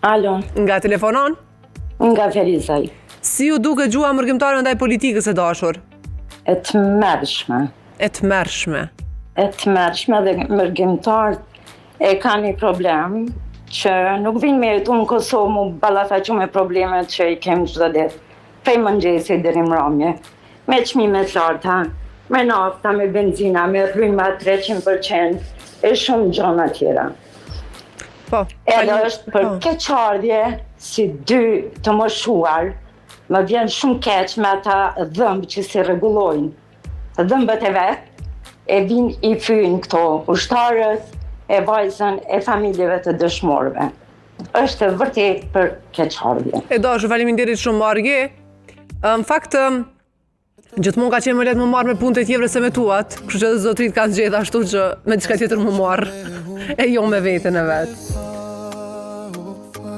Alo. Nga telefonon? Nga Ferizaj. Si ju duket gjuha e mërgimtarëve ndaj politikës e dashur? E tmerrshme. E tmerrshme. E tmerrshme dhe mërgimtarët e kanë një problem që nuk vinë me jetu në Kosovë mu ballafaqu me problemet që i kemë çdo ditë. Prej mëngjesit deri mramje. Me çmime të larta, me nafta, me benzina, me rryma 300% e shumë gjona tjera. Po. Edhe është për po. keqardhje si dy të moshuar, më vjen shumë keq me ata dhëmbë që s'i rregullojnë. Dhëmbët e vet, e vijnë i fyjnë këto ushtarët e vajzën e familjeve të dëshmorëve. Është vërtet për keqardhje. E dashur, faleminderit shumë Margi. Në fakt, Gjithmonë ka qenë më lehtë me u marrë me punë të tjerëve se me tuat, kështu që edhe zotrit kanë zgjedh ashtu që me diçka tjetër me u marrë, e jo me veten e vet.